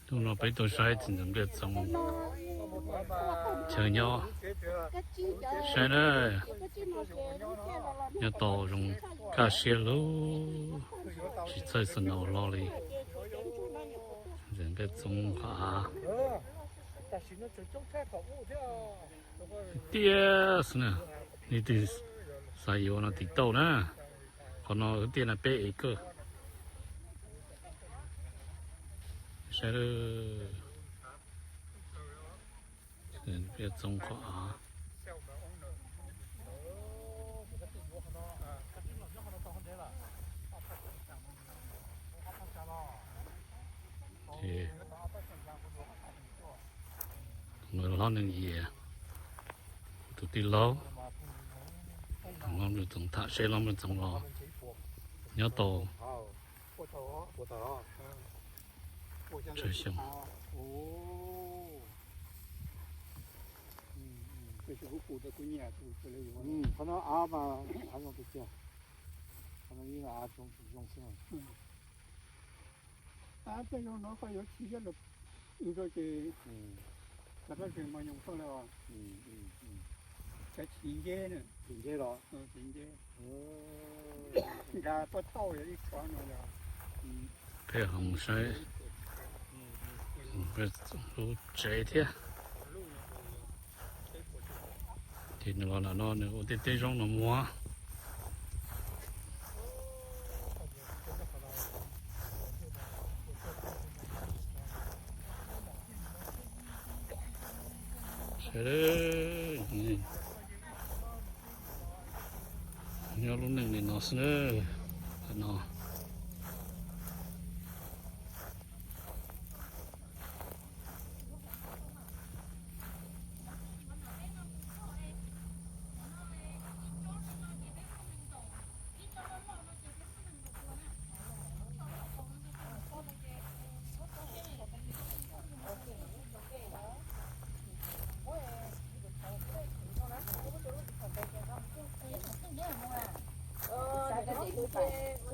Hnub no peb tuaj saib txiv ntxawm Npliaj Txoov chaw nyob. Saib na, nyob tau zoo kaj siab lug, tsis txhawj snow hlo li. Ntxawm Npliaj Txoov qhov av tiaj xwb na, leej twg xav yuav no tiv tauj na. Qhov no tiaj no peb acre. Saib, Npliaj Txoov qhov av. Hlob Neeg Yias, kuv tus tij laug, Hlob Npliaj Txoov tham seb Hlob Npliaj Txoov los nyob tau tsawg xyoo. Qhov no av mas av zoo tiag tiag. Qhov no yeej av zoo zoo xwb. Av tej zoo no koj yuav tsis yog los rau ces cov dab tsi mas nyoo tau lawm os. Cov chiv nceb na. Chiv nceb los? Chiv nceb. Nkag pob tauj yog ib qho no yog. Peb ho mus saib lub tsev thiab. Ces nws los ntawm no nws ua tej teb zoo no muag. Nyob lub neej li no xwb na, no.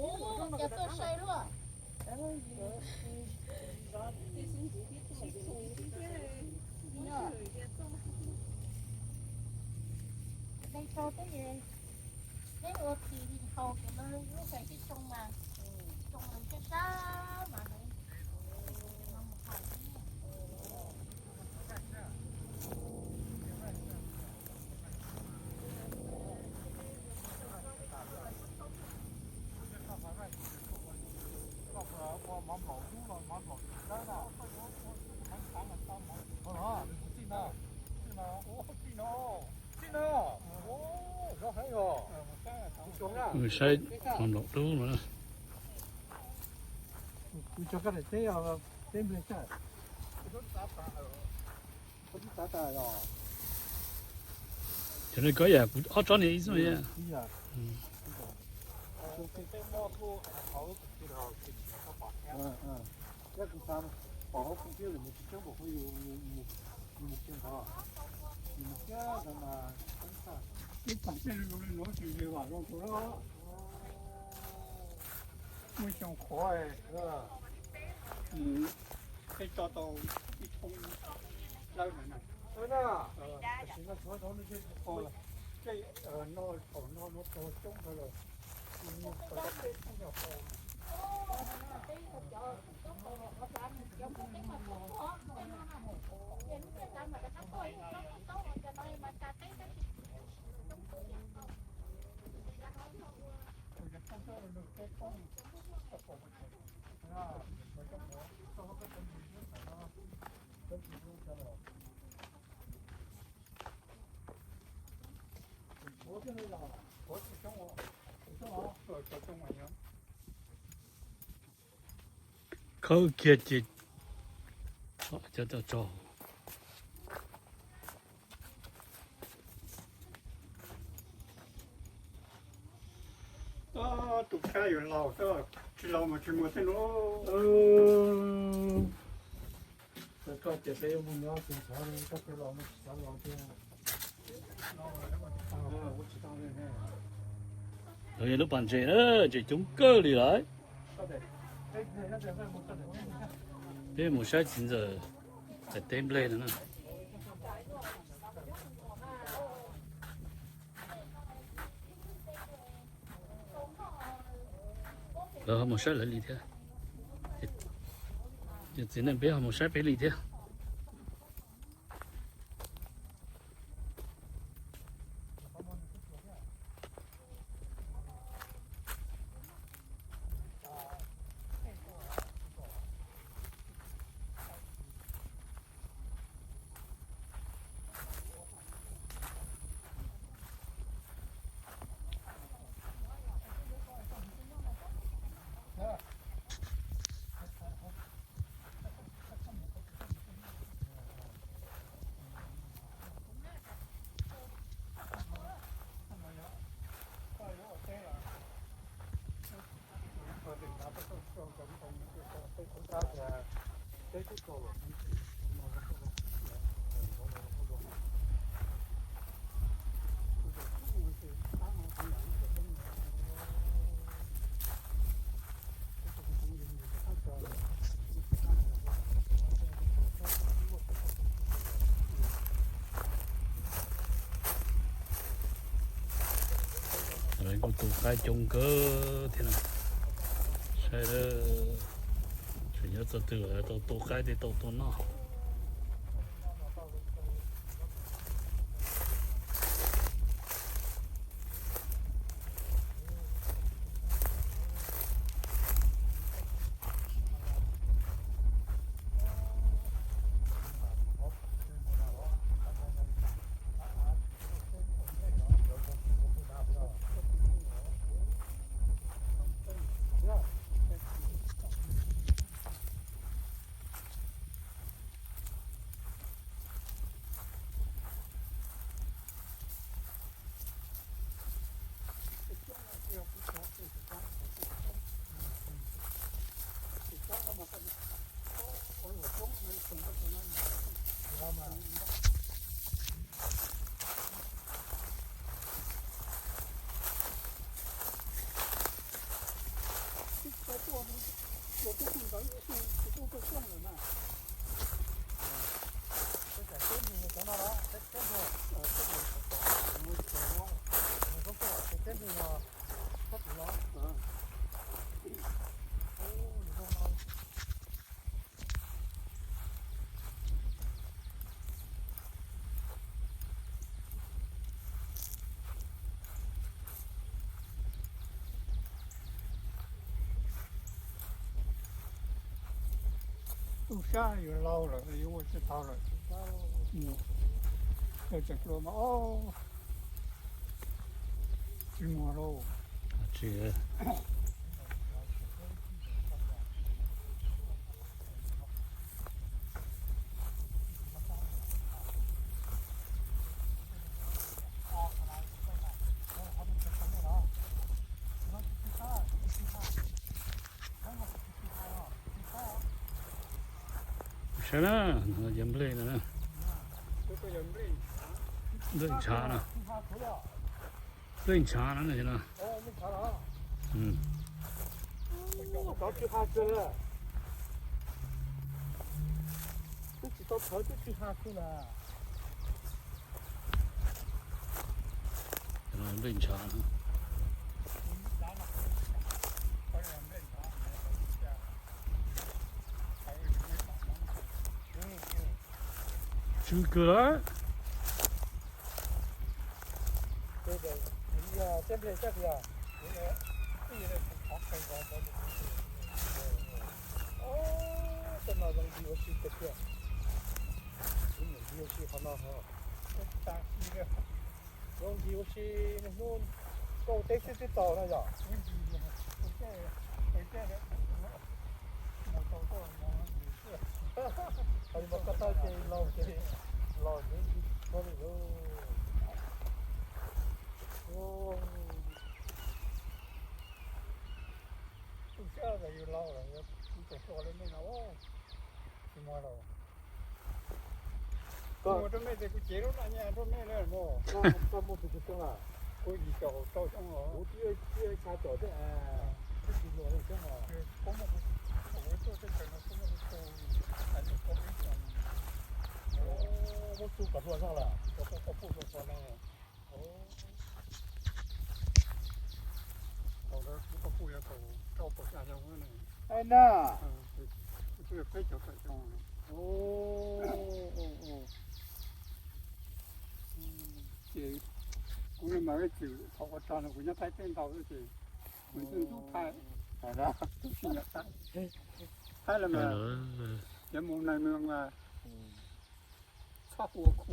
Ua cas tuaj sai luaj. Dej tso twb, neb ua phim haus ces no lub fais sib tsoo mas, tsoo mas sab sab mas. Saib mov nplaum dub no. Cov no koj yam kuv ob tsob ni ib txoj yam. Ib txhia zoo li no tsis zoo zoo. Muaj xyoo qhuav, peb tso tau ib thoob dawb na. Tam sim no tshuav no, tej no thaum no no tau coob ntawd lawm. Khawb kiag ces cov tso. Tus kab yuav laus xwb, tsis laus mas tsis muaj tej no. Koj ces peb yuav mus nyob tsis xav, koj peb los mus tsis xav los tiag. Lawv yog lub pas ntses na, ntses coob kawg li lawm. Peb mus saib txiv ntxawm teb nplej no na. Lawv ho mus saib lawv li thiab. Yog txiv neej peb ho mus saib peb li thiab. Lawv kuj tu qaib coob kawg thiab na. Saib, tseem nyob txog twg lawv tau tu qaib thiab tau tua noj. Tub sab yuav laus lawm, yuav ua tsis tau lawm. Tseem hluas mas, o, tsis muaj lauj. Saib na, yog nplej no na. Nplej ntshav no. Nplej ntshav no no. Twb tsis tau thawv twb tsis ha xwb na. Nplej ntshav. Tsw kawg lawm. Tej no zoo li ua si tiag tiag. Kuv niam ua si qhov no ho. Zoo li ua si hnub kauj teb xwb twb tau no yom. Qhov mas koj tab ces laus ces laus ces tsis tshua li lauj. Tub sab yus laus lawm, yus tseem hluas li nej no, tsis muaj lauj. Koj ua rau mej ces kuv cev lub no nyiaj rau mej lawm mog. Koj muaj kuv tus xyoo lawm? Kuv yim caum rau xyoo os. Kuv twb yuav xya caum thiab, twb tsis hluas li thiab os. Koj muaj kuv Lub koj hlua zog lawm, koj puj koj puj hlua hlua ne. Tau lawm, koj puj yuav kaum rau kaum xya xyoo ne. Ai na. Kuv twb peb caug tawm xyoo. Ces kuv li mas ib txwm thaum ua rog no kuv nyob Thaib teb ntau xwb ces kuv twb ntxub Thaib, twb sib nyiam Thaib. Thaib los mas, yog mus neeg nws mas txhob hu ua khu.